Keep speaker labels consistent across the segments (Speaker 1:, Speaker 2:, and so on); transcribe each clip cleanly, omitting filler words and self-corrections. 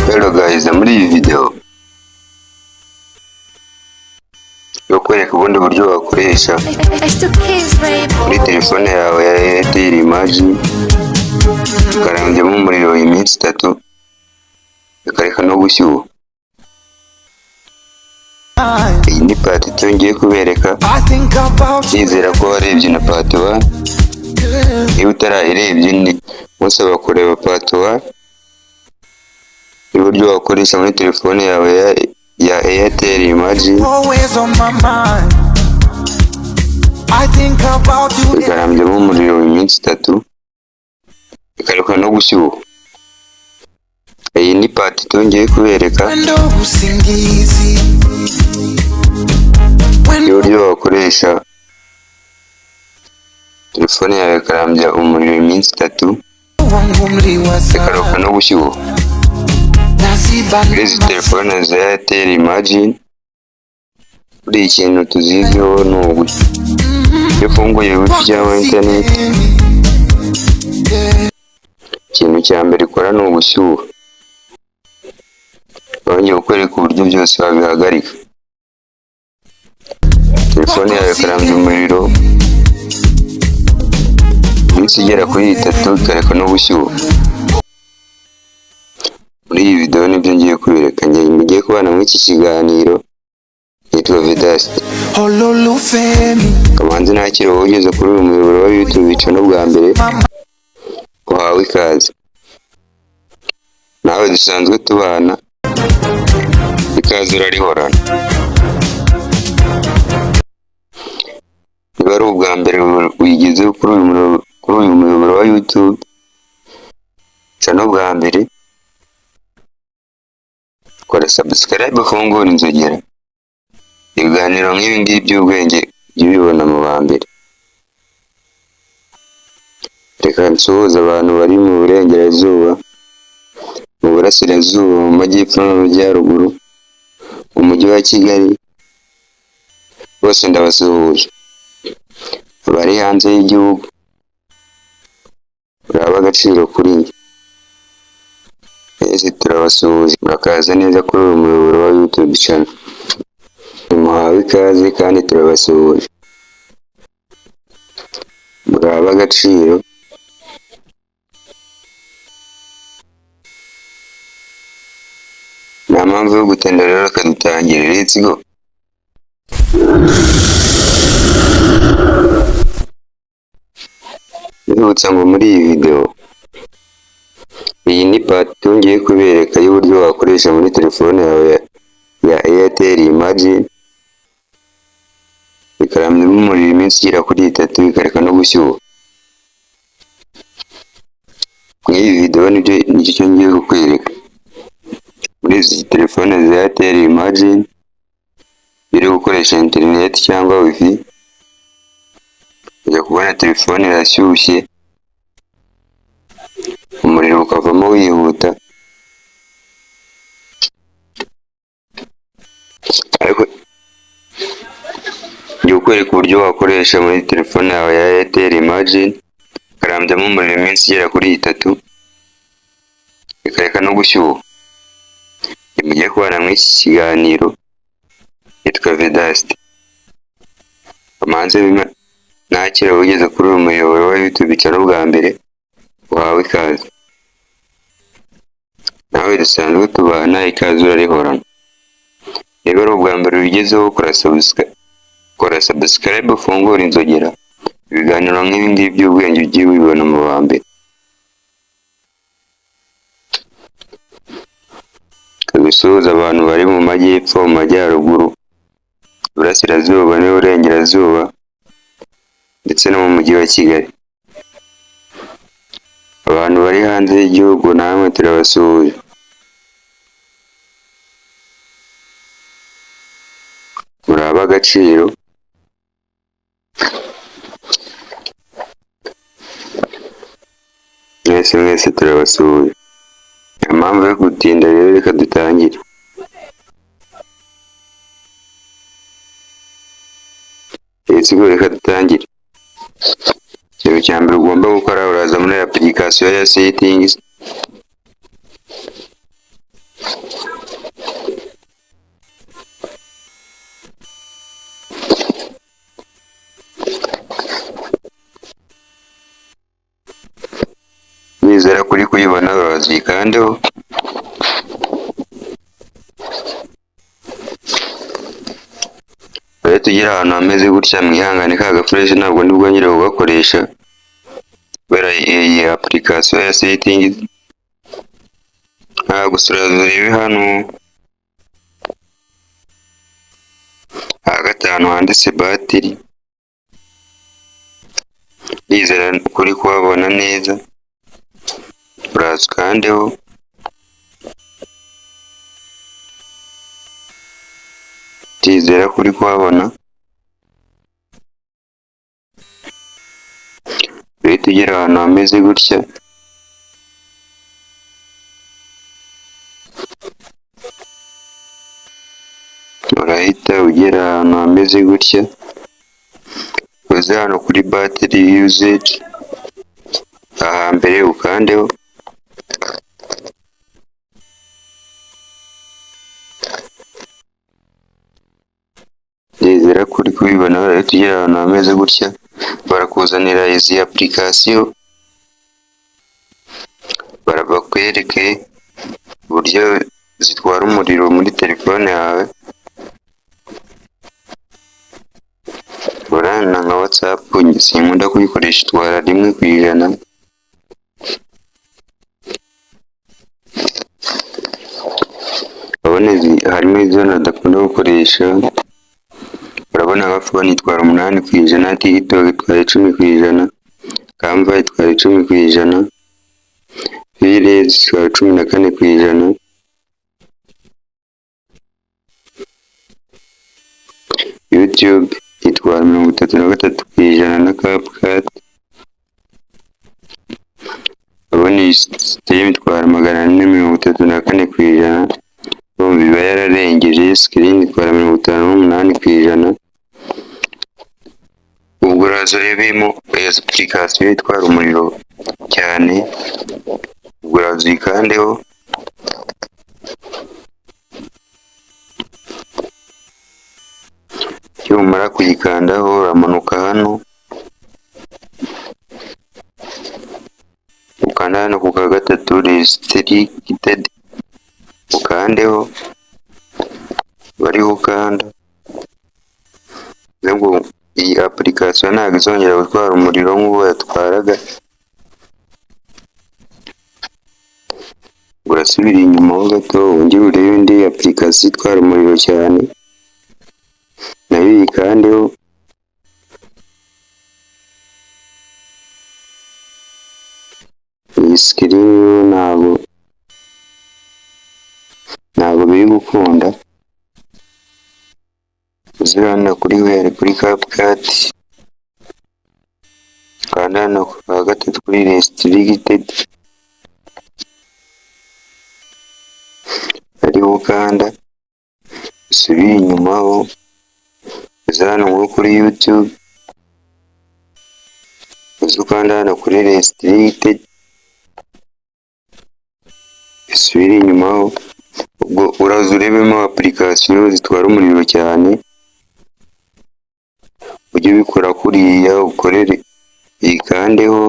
Speaker 1: Hello guys, muri iyi video yo kwereka ubundi buryo wakoresha
Speaker 2: It's the kids, baby.
Speaker 1: Muri telefone yawe ya Airtel Imagine ukarambyamo umuriro iminsi 3, ikareka no gushyuha. Iyi ni part 2 ngiye kubereka.
Speaker 3: I think about you.
Speaker 1: Nizera ko warebye na part 1. Niba utarayirebye, ni musaba kureba part 1 y'uburyo wakoresha muri telefone yawe ya Airtel Imagine
Speaker 3: Always on my mind. I think about you.
Speaker 1: ikarambyamo umuriro iminsi 3, ikareka no gushyuha. Iyi ni part 2 ngiye kubereka
Speaker 3: Wendo usingizi. Wendo
Speaker 1: y'uburyo wakoresha telefone yawe ikarambya umuriro iminsi 3,
Speaker 3: wangumliwaza.
Speaker 1: ikaruka no gushyuha.
Speaker 3: Naziba.
Speaker 1: Muri izi telefone za Airtel Imagine, buri ikintu tuziziho ni ugu iyo ufunguye wifi cyangwa internet, ikintu cya mbere ikora ni ugushyuha. Bongeye kukwereka uburyo byose wabihagarika, telefone yawe ikarambya umuriro iminsi igera kuri 3, ikareka no gushyuha. Muri iyi video nibyo ngiye kubereka. Njye mugiye kubana muri iki kiganiro nitwa Vedaste.
Speaker 3: Olólùfẹ́ mi.
Speaker 1: Kamanzi nakira wowe ugeze kuri uyu muyoboro wa YouTube channel bwa mbere, uhawe ikaze. Nawe dusanzwe tubana, ikaze urarihorana. Niba ari ubwa mbere wigeze kuri uyu muyoboro wa YouTube channel bwa mbere, kora subscribe, ufungure inzogera, ibiganiro nk'ibi ngibi by'ubwenge ujye ubibona mu ba mbere. Reka nsuhuze abantu bari mu burengerazuba, mu burasirazuba, mu majyepfo no mu majyaruguru, mu mujyi wa Kigali, bose ndabasuhuje. Abari hanze y'igihugu, muri ab'agaciro kuri njye. Mwese turabasuhuje, murakaza neza kuri uyu muyoboro wa YouTube channel. Muhawe ikaze kandi turabasuhuje. Muri ab'agaciro. Nta mpamvu yo gutinda rero, reka dutangire. Let's go. Mbibutsa ngo muri iyi video, iyi ni part 2 ngiye kubereka y'uburyo wakoresha muri telefone yawe ya Airtel Imagine ikarambyamo umuriro iminsi igera kuri 3, ikareka no gushyuha. Muri iyi video nibyo nicyo ngiye kukwereka. Muri izi telefone za Airtel Imagine iri gukoresha internet cyangwa wifi, ujya kubona telefone irashyushye, umuriro ukavamo wihuta. Ariko ngiye kukwereka uburyo wakoresha muri telefone yawe ya Airtel Imagine ikarambyamo umuriro iminsi igera kuri 3, ikareka no gushyuha. Mugiye kubana muri iki kiganiro nitwa Vedaste. Kamanzi nakira ugeze kuri uyu muyoboro wa YouTube channel bwa mbere, uhawe ikaze. Nawe dusanzwe tubana, ikaze urarihorana. Niba ari ubwa mbere ubigezeho, kora subscribe, ufungure inzogera, ibiganiro nk'ibi ngibi by'ubwenge ujye ubibona mu ba mbere. Gusuhuza abantu bari mu majyepfo, mu majyaruguru, iburasirazuba n'iburengerazuba, ndetse no mu mujyi wa Kigali. Abantu bari hanze y'igihugu namwe turabasuhuje. Muri ab'agaciro. Mwese mwese turabasuhuje. Nta mpamvu yo gutinda rero, reka dutangire. Let's go, reka dutangire. Cya mbere ugomba gukora, uraza muri application ya settings. Nizera kuri kuyibona, uraza uyikandeho. Urahita ugera ahantu hameze gutya. Mwihangane, ka gaflèche ntabwo ndi bwongere kugakoresha kubera iyi application ya settings. Gusa uraza urebe hano aha gatanu handitse batiri. Ndizera kuri kuhabona neza, uraza ukandeho. Ndizera ko uri kuhabona. Uhita ugera ahantu hameze gutya. Urahita ugera ahantu hameze gutya, uze hano kuri battery usage, aha mbere ukandeho. Ndizera ko uri kubibona. Urahita ugera ahantu hameze gutya, barakuzanira izi application, bakwereke uburyo zitwara umuriro muri telefone yawe. Urabona nka WhatsApp sinkunda kuyikoresha, itwara 1%. Urabona harimo izo nadakunda gukoresha. Urabona nka phone itwara 8%, TikTok itwara 10%, Canva itwara 10%, Files itwara 14%. YouTube itwara 33% na CapCut. Urabona iyi Steam itwara 434%, urumva iba yararengeje. Screen itwara 58%. Ubwo uraza urebemo application itwara umuriro cyane, ubwo uraza uyikandeho. Numara kuyikandaho, uramanuka hano, ukanda hano ku ka gatatu restricted, ukandeho, bariho ukanda ngo iyi application ntabwo izongera gutwara umuriro nk'uwo yatwaraga. Urasubira inyuma ho gato, wongere urebe indi application itwara umuriro cyane, nayo uyikandeho. Iyi screen yo ntabwo biri gukunda. Uze hano kuri where kuri CapCut, ukanda hano ku ka gatatu kuri restricted, ariho ukanda, usubire inyuma ho, uze hano nko kuri YouTube, uze ukanda hano kuri restricted, usubire inyuma ho. Ubwo uraza urebemo application zitwara umuriro cyane, ujye ubikora kuriya, ukorere uyikandeho.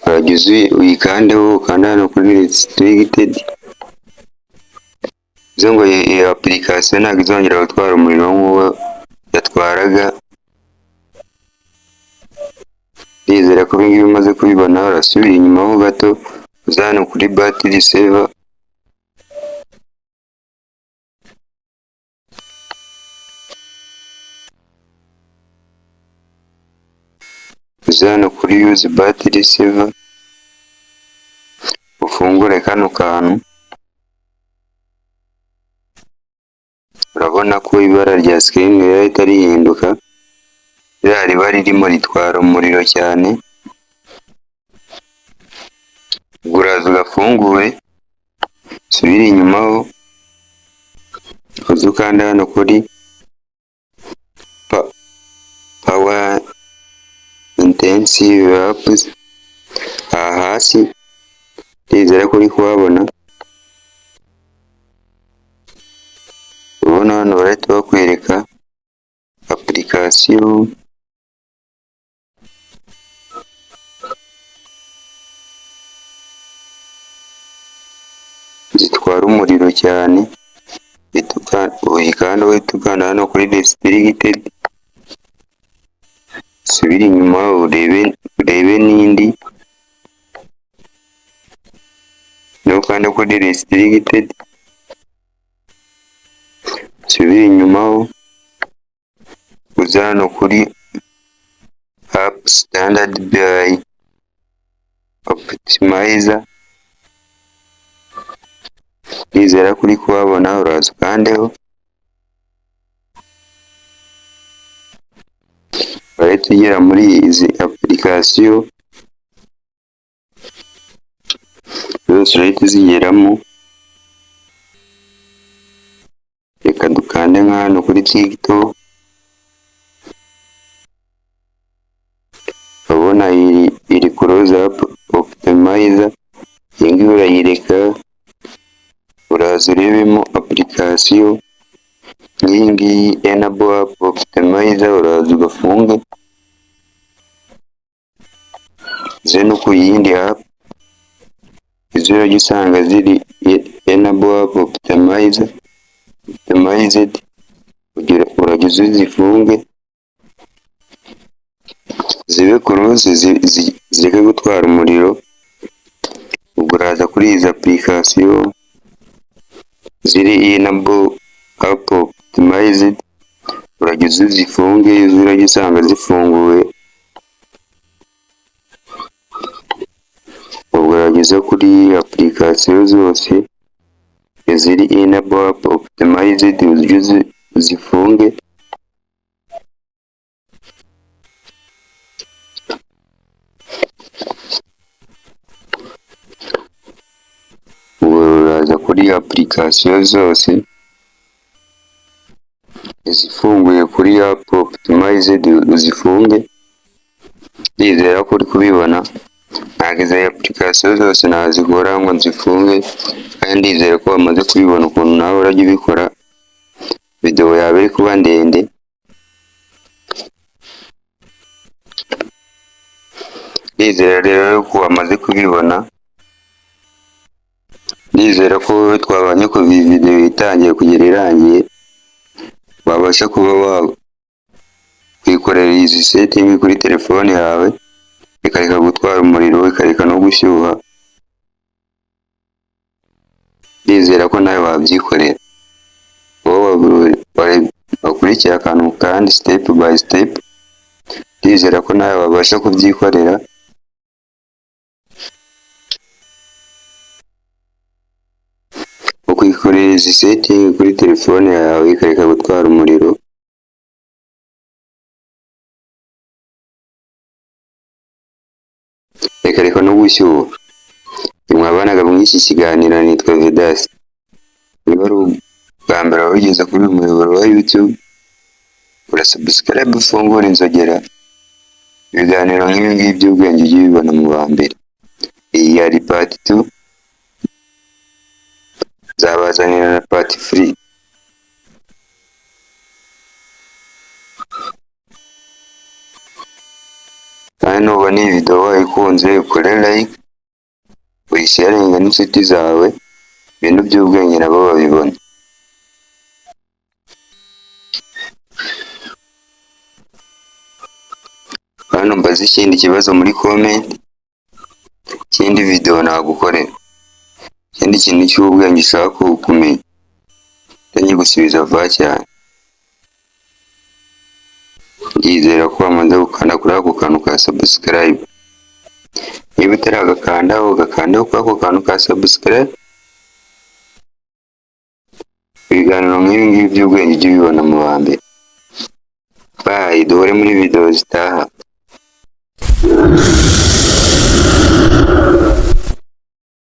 Speaker 1: Urajya uzi uyikandeho, ukanda hano kuri restricted, bivuze ngo iyi application ntabwo izongera gutwara umuriro nk'uwo yatwaraga. Ndizera ko ibi ngibi umaze kubibona. Urasubira inyuma ho gato, uza hano kuri battery saver, uze hano kuri use battery saver, ufungure kano kantu. Urabona ko ibara rya screen rirahita rihinduka. Ririya riba ririmo ritwara umuriro cyane. Ubwo uraza ugafungure, usubire inyuma ho, uze ukande hano kuri power intensive apps, aha hasi, ndizera ko uri kuhabona. Urabona hano barahita bakwereka application zitwara umuriro cyane. Uyikanda, uhita ukanda hano kuri restricted, usubire inyuma urebe n'indi, nukanda kuri restricted, usubire inyuma ho, uze hano kuri app standard by optimizer, ndizera ko uri kuhabona, uraza ukandeho, urahita ugera muri izi application zose, urahita uzigeramo. Reka dukande nka hano kuri TikTok, urabona iri close app optimizer, iyi ngiyi urayireka, uraza urebemo application nk'iyi ngiyi enable app optimizer, uraza ugafunge, uze no ku yindi app, izo urajya usanga ziri enable app optimizer, optimized, urajya uza uzifunge zibe close, zireke gutwara umuriro. Ubwo uraza kuri izi application ziri enable app optimized, urajya uza uzifunge, izo urajya usanga zifunguye. Ubwo urajya uza kuri application zose iziri enable app optimized, ujye uzifunge. Ubwo uraza kuri application zose izifunguye kuri app optimized uzifunge. Ndizera ko uri kubibona, ntabwo izi application zose nazikora ngo nzifunge, kandi ndizera ko wamaze kubibona ukuntu nawe urajya ubikora. Video yawe iri kuba ndende. Ndizera rero ko wamaze kubibona, ndizera ko wowe twabanye kuva iyi video itangiye kugera irangiye, wabasha kuba wakwikorera izi setting kuri telefone yawe, ikareka gutwara umuriro, ikareka no gushyuha. Ndizera ko nawe wabyikorera, wowe wakurikiye akantu kandi step by step, ndizera ko nawe wabasha kubyikorera. Ukwikorera izi setting kuri telefone yawe, ikareka gutwara umuriro, ikareka no gushyuha. Mwabanaga muri iki kiganiro, nitwa Vedas. Niba ari ubwa mbere wabigeze kuri uyu muyoboro wa YouTube, urasubscribe, ufungure inzogera, ibiganiro nk'ibi ngibi by'ubwenge ujye ubibona mu ba mbere. Iyi yari part 2, nzabazanira na part 3. Kandi nubona iyi video wayikunze, ukore like, uyisharinge n'inshuti zawe, ibintu by'ubwenge nabo babibona. Hano mbaze ikindi kibazo muri comment, ikindi video nagukorera, ikindi kintu cy'ubwenge ushaka kumenya, ndagigusubiza vuba cyane. Ndizera ko wamaze gukanda kuri ako kantu ka subscribe. Niba utaragakandaho, ugakandaho kuri ako kantu ka subscribe, ibiganiro nk'ibi ngibi by'ubwenge ujye ubibona mu ba mbere. Bye, duhure muri video zitaha.